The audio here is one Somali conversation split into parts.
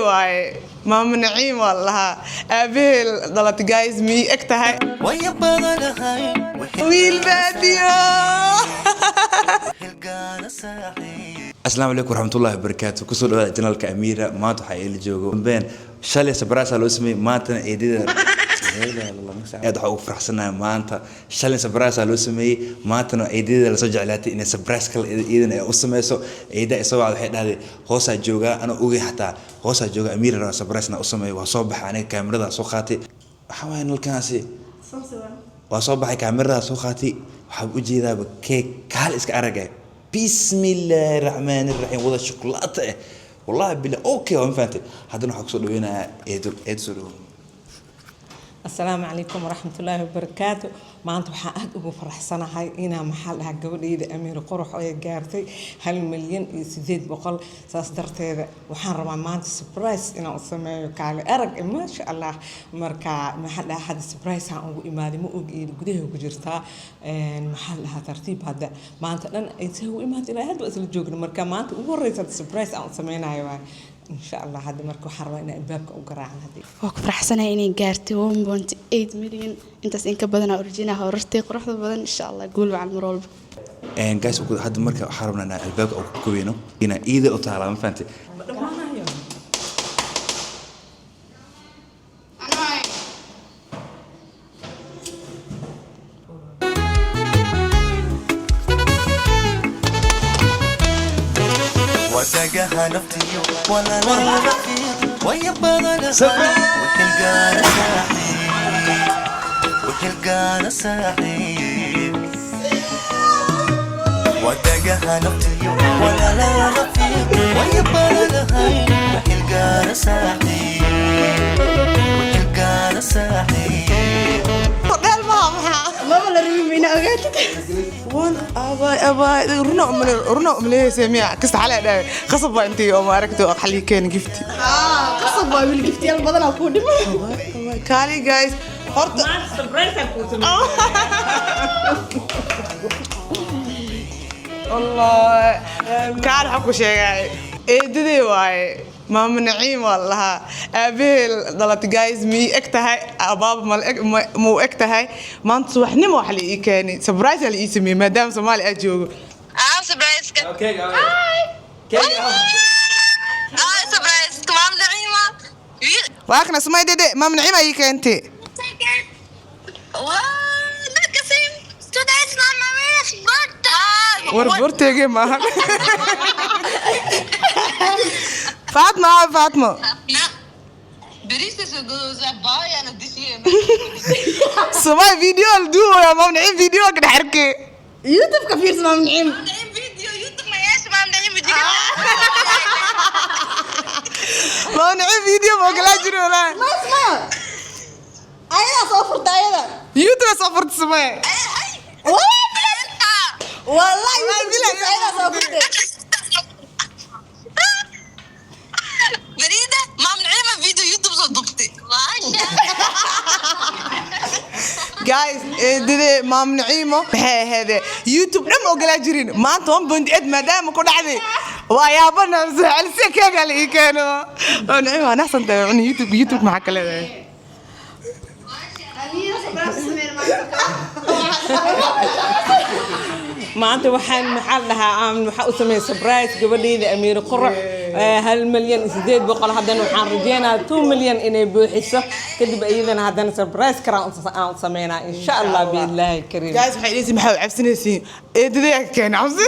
Waaye Maama Naciim waa la lahaa, aabahee dhalatay. Guys, miyay eg tahay wiil baadiyo? Asalaamu calaykum waraxmatullahi wabarakaatu. Kusoo dhawaada channelka Amiira. Maanta waxaa ila joogo been shalay surprise loo sameeyey, maantana eedada aad waxaa ugu faraxsanahay. Maanta shalay surprise loo sameeyey, maantana eedada lasoo jeclaatay inay surprise kale iyadana ay u sameyso. Eeda isoo wacda, waxay dhahday hoosaa joogaa, anoo ogey xataa hoosaa jooga. Amiira rabaa surprise na u sameeyo. Waa soo baxay aniga, kaamirada soo qaatay. Waxaa waaye nalkaasi, waa soo baxay, kaamirada soo qaatay. Waxaa ujeedaaba keeg kaal iska aragay. Bismillaahi raxmaani raxiim, wada shukulaato eh, wallahi bila. Okay, waa ma fahantay. Haddana waxaa kusoo dhaweynayaa eedo. Eedo, soo dhawow. Asalaamu calaykum waraxmatullaahi wabarakaatu. Maanta waxaan aada ugu faraxsanahay inaa, maxaa la dhahaa, gabadhayda Amiir Qurux ay gaartay 1,800,000. Saas darteeda waxaan rabaa maanta surprise inaan u sameeyo. Kaale arag, maasha Allah. Marka, maxaa la dhahaa, hadda surprise aan ugu imaaday, ma og eed gudaha ku jirtaa. Maxaa la dhahaa, tartiib hadda maanta dhan ay soo ugu imaatay, ilaa hadda waa isla joogna. Marka maanta ugu horeysa hadda surprise aan u sameynayo waay, insha Allah. Hadda marka waxaan rabaa inaan albaabka u garaacan hadda. Waa ku faraxsanahay inay gaartay 1.8 million. Intaas in ka badanaa orjina horartay quruxda badan, insha Allah. Guul wacan mar walba. Guys, hadda marka waxaa rabnaa inaan albaabka u koweyno, inaa iida u taalaa, ma fahantay? Dhammaanayo. Wadagaha naftiyo walala rafiiq waya badanahay, wehelgaana saaxiib, wehelgaana saaxiib. Wadagaha naftiyo walala rafiiq waya badanahay, wehelgaana saaxiib, wehelgaana saaxiib. Dheel maha, maxaa? Maba la rabin ina ogaatid. Wan abaay abaay, runa umale, runa umaleysa miya kasta xalay dhahay qasab baa intii oo maaragtay oo xalii keen gifti. Qasab waa, wiil giftiyaal badanaa kuu dhima. Kaali guys, horta maanta surprise aan kuu sameeyo. Allah, kaan waxaa ku sheegay, eedadee waaye, Maama Naciim waa la lahaa, aabahee dhalatay. Guys, miyay eg tahay abaaba mala eg muu eg tahay? Maanta subaxnimo waxa la ii keenay surprise la ii sameeyey maadaama Soomaali aad joogo. Ah, surprise. Ah, surprise. Maam Naima. Waa kana sumay dede, Maama Naciim aa ii keentay. Wow, look at him. Today's Mama Maria's birthday. War borteege maaha. Faatma, aa Faatma. Sumay video la duubaya, Maama Naciim video ka dhex arkay. YouTube-ka fiirsa, Maam Naciim. Maama Naciim video ma ogolaa jiri walaa. Masma ayadaa soo furta ayada. YouTube soo furta sumay. Wallahi YouTube ayadaa soo furtay. Farida, Maam Naima video YouTube soo duubtay. Guys, eedade Maam Naciimo maxay ahayd YouTube dhan ma ogolaa jirin. Maanta 1.8 maadaama ku dhacday, waa yaabana celsi keega la ii keeno. Maam Naciimo waa naxsantahay cuni YouTube. YouTube maxaa ka leedahay? Maanta waxaan, maxaa la dhahaa, aan waxaa u sameeyey surprise gabadhayda Amiir Qurux, 1,800,000. Haddana waxaan rajeynayaa 2 million inay buuxiso, kadib iyadana haddana surprise karaan aan u sameynaa, insha Allah, biidlaahi kariim. Guys, waxay dhehaysiin maxaa u cabsanaysiin? Eedadee ka keena cabsi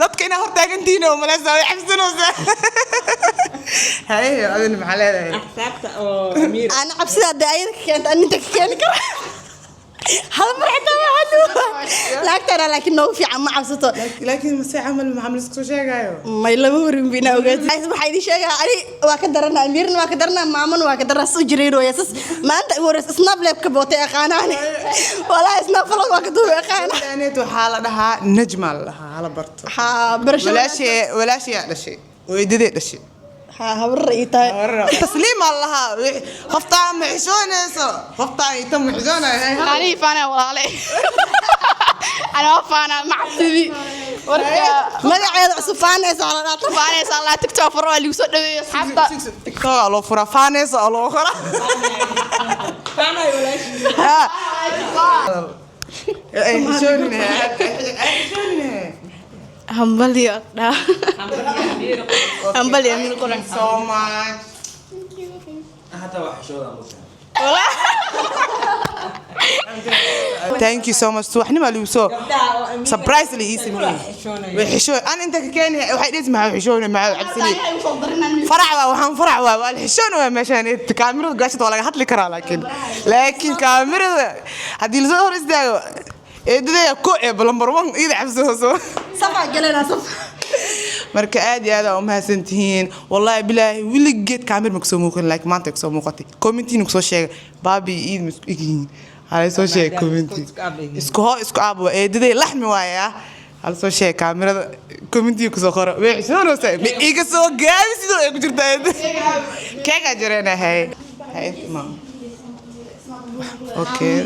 dadka inaa hor taagantihiin oo maleysaa way cabsanaysaa. Haye, adina maxaa leedahay? Axsaabta oo Amiir. Ana cabsida hadda ayada ka keenta, an inta ka keeni kara hal mar xitaa ma xanuun lacagtana, laakiin noogu fiican ma cabsato. Laakiin mase camal maxaa la isku soo sheegaayo? May lama warin bina ogaatid. Waxaa idin sheegaa, ani waa ka darana, Amiirna waa ka darana, maamana waa ka darana. Soo jireynooya sas maanta igu horeysa snap leebka bootay aqaanaani, walaahi snap falog waa ka duubay aqaana. Aneet waxaa la dhahaa Najma la dhahaa, hala barto. Haa, barasho. Walaashee, walaashayaa dhashay oo eedadee dhashay. Haa, habarra ii tahay. Tasliim aa lahaa, qoftaa ma xishoonayso, qoftaa ita ma xishoonayo. Aniga faana walaale, anaa faana macabsidi. Marka Magaceeda cusub Faanaysa la dhaata. Faanaysa Allah, TikTok furo, waa ligu soo dhaweeyo asxaabta. TikTok aa loo furaa, Faanaysa aa loo qoraa. Ha. Ay, xishoonine, ay, xishoonine. Hambalyo dhaa, hambalyo Amiir Qurux. So much. Hataa waa xishooda muuse. Thank you so much. Subaxnimo ligu soo surprise la ii sameeyey. Way xishoo aan inta ka keenay, waxay dhis maxaa xishoonay, maxaa cabsanay. Farax waa, waxaan farax waa, waa la xishoon waa meeshaan. Kaamirada gaashada waa laga hadli karaa, laakiin kaamirada haddii lasoo hor istaago, eedadaya ko ee number one iyada cabsooso. Safaa galanaa, saf. Marka aad iyo aad aa umahadsan tihiin. Wallaahi bilaahi, weligeed kaamir ma kusoo muuqan, laakiin maanta ay kusoo muuqatay. Commentina kusoo sheegay baabi iyo iid ma isku egyihiin? Hala soo sheegay commenti. Isku hoo, isku aab waa, eedaday laxmi waaye. Ah, hala soo sheegay kaamirada, commentiga kusoo qoro. Way xishoonaysaa, ma iga soo gaabi sidoo ay ku jirtaa eedada. Keegaa jareena. Hay hay, imaam. Okay,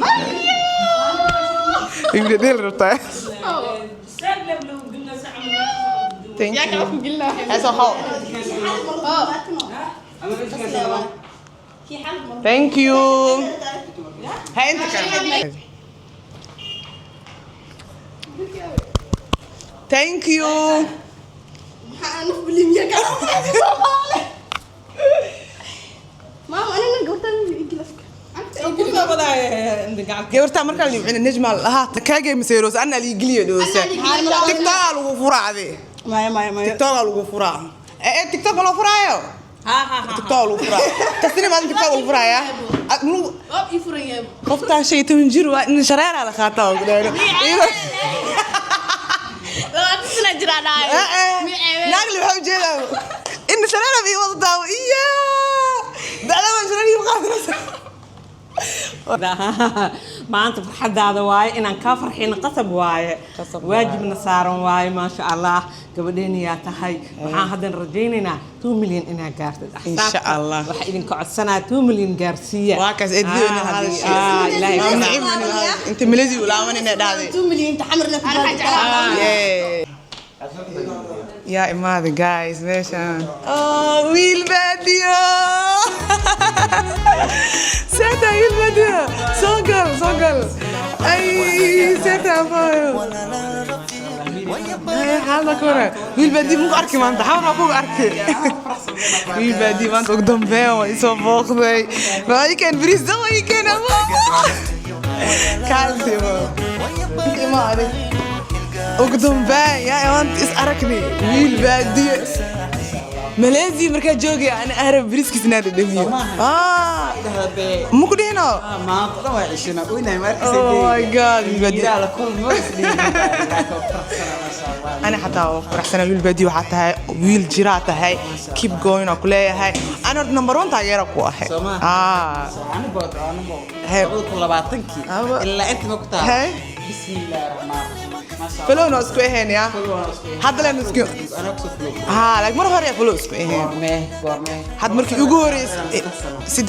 ibna dheel rabtaa. Thank you. Heesoo how. Thank you. Hay, inta kale. Thank you. Maxaa naf bilimiya ka Soomaali. Maama, anina gabadhan igilafka. Gabartaa markaa la yimcina Nejma lahaa kaagay maseeroos anna liigeliyo dhoosa. TikTok aa lagu furaa ade. Maya, maya, maya. TikTok aa lagu furaa. Eh, TikTok ma loo furaayo? TikTok aa lagu furaa. Tasni maadin TikTok lagu furaaya. Qoftaan 15 jir waa in shareeraa la qaataa oo kudhaano. 20 sana jiraa dhahay. Naagli waxaa ujeedaa in shareera bii wadataa iya dacdaba shareer ii qaadanaysa. Maanta farxadaada waaye, inaan kaa farxino qasab waaye, waajibna saaran waaye. Maasha Allah, gabadheeniyaa tahay. Waxaan haddana rajaynaynaa 2 million inaa gaartid. Insha Allah. Waxaa idinka codsanaa 2 million gaarsiiya. Waa kaas eedadii Ah, inay ah, Ilaahay Maam ka Naciim inay hadashay. Inta Malaysia u laaban inay dhahday. 2 milyan taxamirna ku Yeah. Yaa imaada guys meeshaan. Oh, wiil baadiyo. Seta wiil baadiyo. Soo gal, soo gal. Ay, seta afayo. Ay, xaalada ka waran. Wiil baadiyo muku arki maanta, xawar waa kugu arki. Wiil baadiyo maanta ugu dambeyn waa isoo booqday. Waa ii keen bariis, waa ii keen abo. Kaalti imaade. Ugu dambeyn yaa maanta is aragnay wiil baadiyo. Malaysia markaa joogaya ana arab bariiskiis inaan dhadhamiyo. Ah, ma ku dhihino? Maanta dhan waa cishina oynahay. Oh my God, wiil baadiyo. La kulmo. Ana xataa waa faraxsanaa. Wiil baadiyo waxaa tahay, wiil jiraa tahay. Keep going aan ku leeyahay. Ana horta number one taageera ku ahay. Soo maaha? Ah. Anigo Hey. 2020-kii Aba. ilaa inta ma ku tahay. Hey. Bismillaahi raxmaan raxiim, maasha. Follow no isku ahayn ya. Hadda leen isku Anaa kusoo follow. Ha, like mar hore follow isku ahayn. Goormee, goormee? Had markii ugu horeysay 3 sano, 2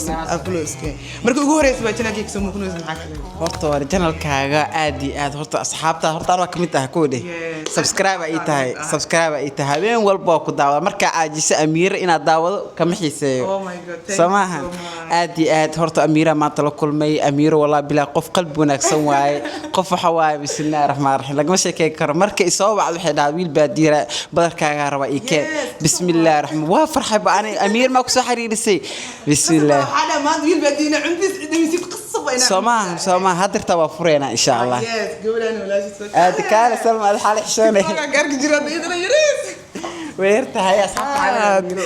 sano aan follow isku ahayn. Markii ugu horeysay baa channelkayga soo muuqanaysa, maxaa kale? Horta waa channelkaaga aad iyo aad. Horta asxaabta horta anaa kamid ah kuwa dheh. Subscribe ay tahay, subscribe ay tahay. Habeen walba waa ku daawada. Markaa caajisa Amiira inaad daawado kama xiiseeyo. Oh my God, thank soo you maaha? So much. Aad iyo aad. Horta Amiira maanta la kulmay. Amiiro walaa bilaa qof qalbi wanaagsan waaye. Qof waxa waaye, bismillaahi raxmaan raxiim, lagama sheekeyn karo. Marka isoo wacdo waxay dhahaa, "Wiil baadiira badarkaagaa rabaa ii keen." Bismillaahi raxmaan, waa farxay ba ani. Amiir maa kusoo xiriirisay? Bismillaah. Waxaa dhaha maanta wiil baadiina cuntiis dhamisid qasab waa inaa. Soo maaha? Soo maaha? Haddirta waa fureynaa insha Allah. Yes, gabadhaan walaashiis. Aad kaale Salma, aad xaali xishoonay. TikTok-aan arki jiray hadda iyadana yariis. Way yar tahay asxaabta xaali.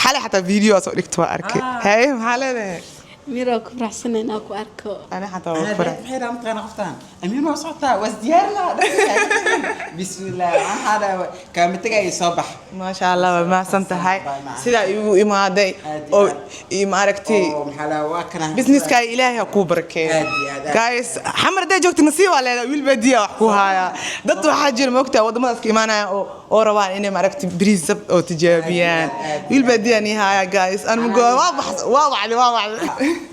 Xalay xataa video soo dhigto waa arkay. Hey, maxaa leedahay? Miro ku faraxsan inaan ku arko. Ana xataa waa farax. Maxay dhahaa mataqaana qoftaan? Amiir ma socotaa? Waa isdiyaar lahaa. Bismillaah, maxaa dhahaa? Kaama tegaya, soo bax. Maasha Allah, waa mahadsan tahay sidaa iigu imaaday oo ii maaragtay. Oo maxaa dhahaa, waa kana. Businesskaaga Ilaahay ha kuu barakeeyo. Aad iyo aad, aad. Guys, xamar hadday joogto nasiib waa leedahay, wiil baadiya wax ku haaya. Dad waxaa jira maogtaa waddamadaas ka imaanaya oo rabaan inay maaragtay bariis sab oo tijaabiyaan. Wiil baadiya nii haaya guys. Aan mugo waa bax, waa wacdi, waa wacdi.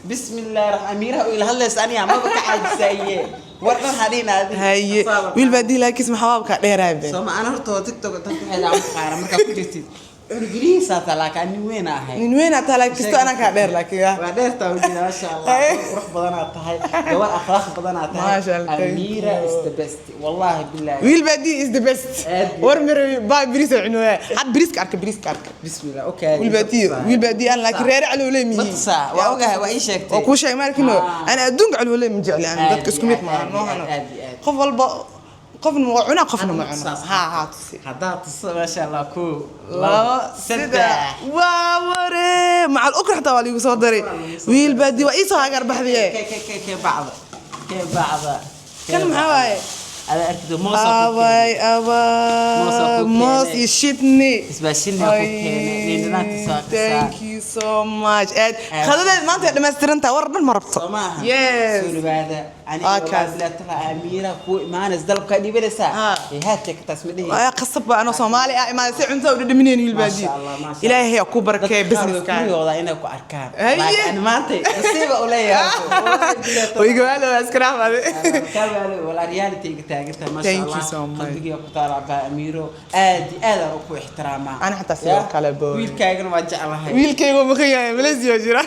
Bismillaah raxmaan, Amiiraha oo ila hadlaysa aniga maba ka caajisaye. War dhan hadhiin adi. Haye, wiil baadiye laakiin maxaa baabka dheeraay be. Soo ma ana horta TikTok dadka waxay lacag qaara markaa ku jirtid. Cunugirihiisa taa laakiin nin weyn ahay. Nin weyn aad tahay laakiin kisto anaa kaa dheer laakiin ah. Waa dheertaa wajina, maasha Allah. Qurux badanaad tahay, gabar akhlaaq badanaad tahay. Maasha Allah, thank Amiira you. is the best. Wallahi billahi. Wiil baadiye is the best. Aad iyo War mirawi baa bariis oo cunoya. Had bariiska arka, bariiska arka. Bismillah, okay. Wiil baadiye, wiil baadiye aan laakiin reer calowley miyi. Ma tusaa? Waa ogahay, waa ii sheegtay. Waa kuu sheegay maalkiino. Ah. Ana adduunka calowley ma jecli aan Aad dadka isku iyo mid aad, maaha aad noo iyo hano. aad iyo aad. Qof walba qofna waa cunaa, qofna ma cuno. Saas. Ha tusi. Haddaad tuso, maasha Allah, 1, 2, 2, 3. 3. Waa waree macal ukra xataa waa liigu soo daray. Wiil baadiye waa ii soo hagar baxdiye. Kee bacda? Kee bacda? Kan maxaa waaye? Ada arkido moos aa ku Aaway keenay. Moos aa aaway ku moos keenay. iyo shitni. Isbaashinni aa ku keenay. Liin dhanaantiisa waa ka saa. Thank you so much. Aad Aad. khadadeed maanta way dhammaystiran tahay, war dhan ma rabto. Soo maaha? Yes. Soo dhawaada. Aniga Waa wallahi kaas. billahi taala Amiira kuu imaanaysa dalabkaa dhiibanaysaa. Ha. Ee haatee ka taas ma dhihi. Waa qasab baa anoo Soomaali ah imaaday si cunto u dhadhamineen wiil baadiye. Maasha Allah, maasha Allah. Ilaahay ha ku barakeeyo Dadka qaar way businesskaaga. gurigooda inay ku arkaan. Haye. Laakiin ani maanta nasiiba u leeyahay. Wallahi billahi taala. Way gawaalo waa iska raxmade. Kawaalo walaa reality iga taagantahay, maasha Thank you Allah. so much. Qalbigiga ku taala baa Amiiro aad iyo aad aan ku ixtiraamaa. Ana xataa sidoo Ya? kale, boy. Wiilkaagana waa jeclahay. Wiilkaygu waa maqan yahay, Malaysia jira.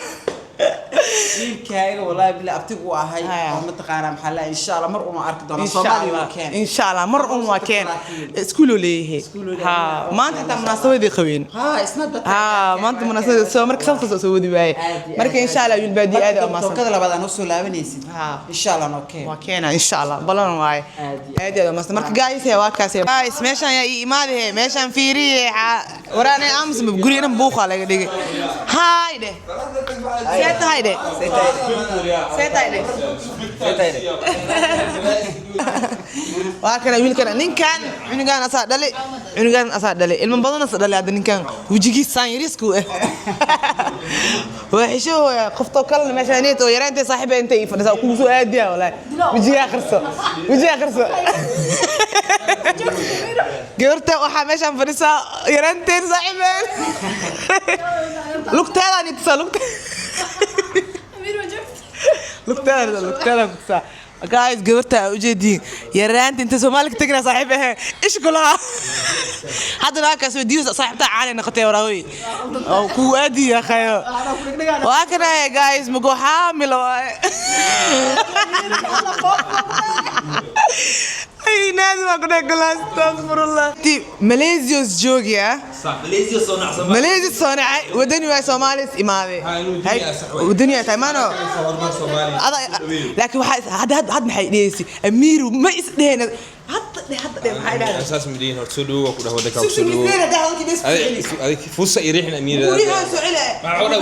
Wiilkaaga wallahi billahi abtigu u ahay Haya. oo mataqaanaa maxaa la insha Allah mar uma arki doona Insha Soomaaliya Allah. waa keen. Insha Allah mar un waa keen. Laakiin. Iskuul uu leeyahay. Iskuul uu leeyahay. Ha, maanta xataa munaasabadii qabeen. Ha, isna dadka. Ha, maanta munaasabadii soo marka sababtaas soo wadi waaye. Marka insha Allah wiil baadiye aad u maasan. Tookada labaad aan u soo laabanaysid. Ha. Insha Allah noo keen. Waa keena insha Allah balan waaye. Aad iyo Aad iyo aad u maasan. Marka guys waa kaas. Guys meeshan ayaa ii imaadee, meeshan fiiriye. Waraanay aamus ma guriga dhan buuqa laga dhigay. Hi dheh. See tahay dheh. See tahay dheh. Waa kana wiilkan, ninkan cunugan asaa dhali, cunugan asaa dhali, ilmo badan asaa dhali. Hadda ninkan wejigiis saan yariisku ah waa xisho hooya qoftoo kalena meeshaan oo yaraantay saaxiiba intay ii fadhisaa kugu soo aadiya. Walaahi wejiga akhriso, wejiga akhriso. Gabarta waxaa meeshaan fadhisaa yaraanteen saaxiibeen lugteedaan i tusaa, lugte lugteeda, lugteeda ku tusaa. Guys, gabarta aa ujeediin yaraanta inta Soomaali ka tagina saaxiib aheen ish kulaha, haddana waa kaas weydiiyo saaxiibtaa caanay noqotay waraawey oo kugu aadiya khayo. Waa kana guys mago xaamil waaye. Ay naadi baa ku dhahay golaas, astaqfirullah. Malaysias joogiya. Malaysia soo nacsan. Malaysia soo nacay wadani waay Soomaalis imaaday. Ha, inuu wadani yahay, sax waay. Wadani yahay tahay maano. Ada laakiin waxaa hadda hadda hadda maxay dhehaysi Amiiru ma is dheheen hadda dheh, hadda dheh maxay dhahday? Asaas midin horta soo dhawow, waa ku dhaw wadanka ku soo dhawow. Susu mideen hadda halkii dheh. Adig fusa i riixin Amiir. Guriga soo celi. Hada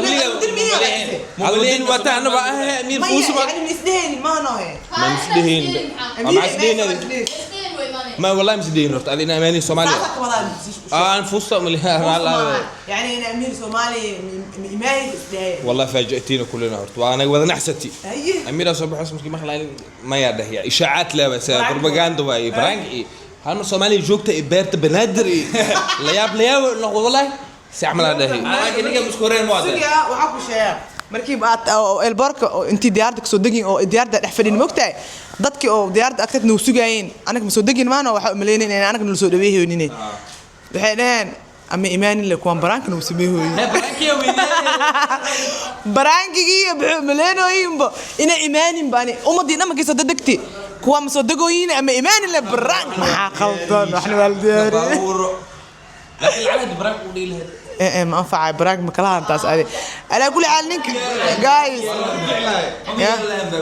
wadani waa taa anaba ah Amiir fusa ma يعني ma is dheheen maano he. Ma misdheheen ma misdheheen ma wallahi misdheheen horta adina amaani Soomaaliya aan fusa ma liha. يعني انا امير صومالي ما يستاهل. والله فاجأتينا كلنا horta waa anaga wada naxsati. أيه. أميرة soo baxays markii maqlayn ma yaa dhah yaa ishaacaad leh bas propaganda waay prank iyo hal mar Soomaaliya joogta iyo beerta banaadir iyo layaab layaab noqdo wallahi si camal aa dhahay. Ninka muskoreen ma Sugiga waxaa ku sheegaa markii aad oo elboorka oo intii diyaaradda kasoo degin oo diyaaradda dhex fadhin mogtahay dadkii oo diyaaradda agteed nagu sugaayeen anaga ma soo degin maano waxaa umaleynay in anaga nala soo dhaweeyhoonin. Waxay dhaheen ama imaanin le kuwaan baraanka nagu sameeyhooyin baraankigii iyo wuxuu umaleynooyinba inay imaanin baani ummadii dhan markay soo degdegti kuwaa ma soo degooyin ama imaanin le baraank maxaa qaldan waxna waa la diyaariyey. laakiin lacagta prank u dhigi lahayd. إيه ما أنفع براك مكلها أنت أسألي على كل حال نك جايز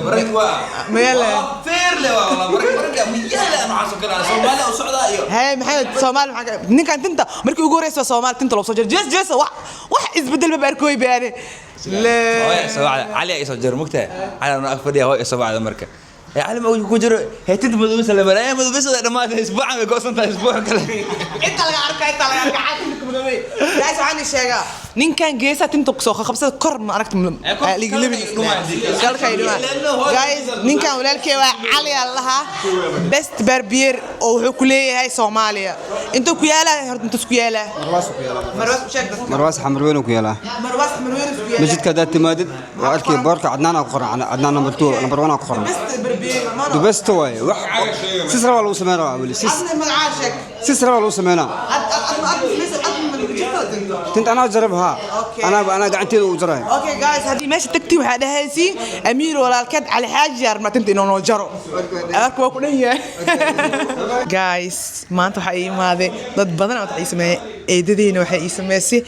Prank waa ما يلا feer le waa wallah prank prank miyaala noocaas oo kale ah Soomaaliya u socdaa iyo هاي محمد صومال ninkan tinta markii ugu horeysa Soomaal tinta loo soo jiro jees jees wax wax isbedel ma barkooy baane. Hooyo soo wacda Cali ay soo jiro mugtahay Cali anoo ag fadhiya hooyo soo wacda marka ee Cali ma ku jiro heetinta madowsa la maray madowsa dhamaatay isbuucan way goosan tahay isbuuc kale. Inta laga arkaa, inta laga arkaa xaakinka madowey. Guys, waxaan sheegaa ninkan geesaha tinta kusoo qabsada kor ma aragta kalka ay dhumaan. Guys, ninkan walaalkey waa Cali aa lahaa best barbier oo wuxuu ku leeyahay Soomaaliya intuu ku yaalaa horta intuu ku yaalaa Marwaas u sheeg dadka. Marwaas Xamarweyne ku yaalaa. Marwaas Xamarweyne ku yaalaa. Masjidka haddaad timaadid waa arkay boorka Cadnaan aa ku qoran, Cadnaan number 2, number 1 aa ku qoran. Best barbier. Baby. The best waaye. Wax sis rabaa lagu sameyn rabaa weli. Sis Adna magacaa sheeg. Sis rabaa lagu sameynaa. Ad ad ad ad ma lagu jirto tinta? Tinta anaa jarab haa. Okay. Anaa gacanteeda u jaray. Okay guys, haddii meesha tagtiin waxaa dhahaysiin Amiir walaalkeed Cali Xaaji yaar tinta inuu noo jaro. Adarka waa ku dhan yahay. Guys, maanta waxaa ii imaaday dad badan oo waxay ii sameeyay. Eedadeyna waxay ii sameysay,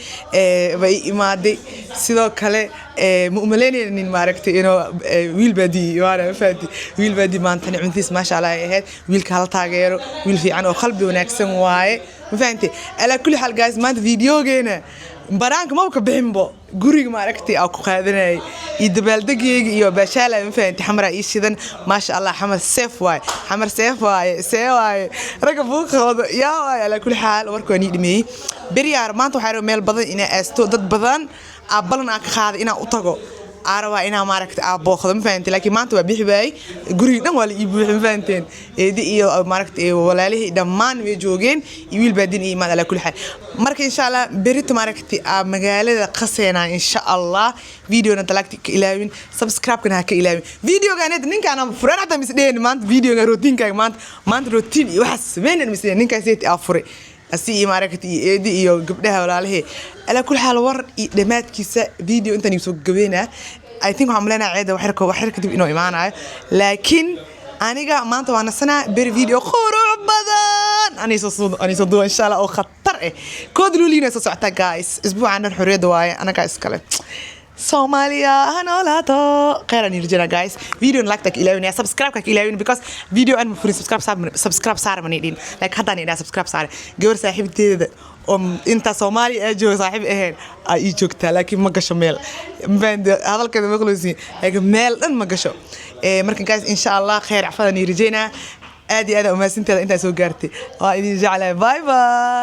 bay ii imaaday. Sidoo kale ma umaleynaynin maaragtay inuu wiil baadi waana fahanti wiil baadi maantana cuntiis maasha Allah ay ahayd. Wiilka hala taageero, wiil fiican oo qalbi wanaagsan waaye, ma fahanti? Alaa kulli xaal guys, maanta videogeena baraanka maba ka bixinbo, guriga maaragtay aa ku qaadanayay iyo dabaaldegayga iyo baashaala, ma fahanti? Xamaraa ii shidan, maasha Allah. Xamar seef waaye, xamar seef waaye, see waaye ragga buuqooda yaa waaye. Alaa kulli xaal, warka waan ii dhameeyey. Beryaar maanta waxaa rabaa meel badan inaa aasto, dad badan aa balan aa ka qaaday inaa u tago, aa rabaa inaa maaragtay aa booqdo, ma fahanteen? Laakiin maanta waa bixi waayey, guriga dhan waa la ii buuxi, ma fahanteen? Eedi iyo maaragtay walaalihii dhammaan way joogeen iyo wiil baadin iyo imaan. Alaa kulli xaal, marka insha Allah berito maaragtay aa magaalada qaseynaa insha Allah. Videona dalaagti ka ilaawin, subscribe-kana ha ka ilaawin. Videogaaned ninkaan aan furan xataa misdhehen maanta videoga routinkaaga maanta routine iyo waxaas sameynan misdhehen. Ninkaas aa furay asi iyo maaragtay iyo eedi iyo gabdhaha walaalahee. Alaa kulli xaal, war iyo dhammaadkiisa video intaan igu soo gabeynaa. I think waxaan maleynayaa ceeda wax yar kadib inuu imaanayo, laakiin aniga maanta waa nasanaa. Beri video qurux badan aniisoo duwa insha Allah oo khatar eh kood luuliina soo socotaa guys. Isbuucan dhan xorriyadda waaye, anagaa iskale. Soomaaliya ha noolaato. Khayr aan rajayna guys. Video like ka ilaawin, subscribe ka ilaawin, because video aan ma furin subscribe saar, subscribe saar ma nidhin. Like haddaan idhaa subscribe saar. Gabar saaxiibteeda oo inta Soomaaliya ay joogo saaxiib ahayn ay ii joogtaa, laakiin ma gasho meel mafahante hadalkeeda maqlaysiin, laakiin meel dhan ma gasho. Marka guys, insha Allah khayr cafadaan ii rajaynaa. Aad iyo aad umahadsanteeda intaa soo gaartay, waa idin jeclahay. Bye bye.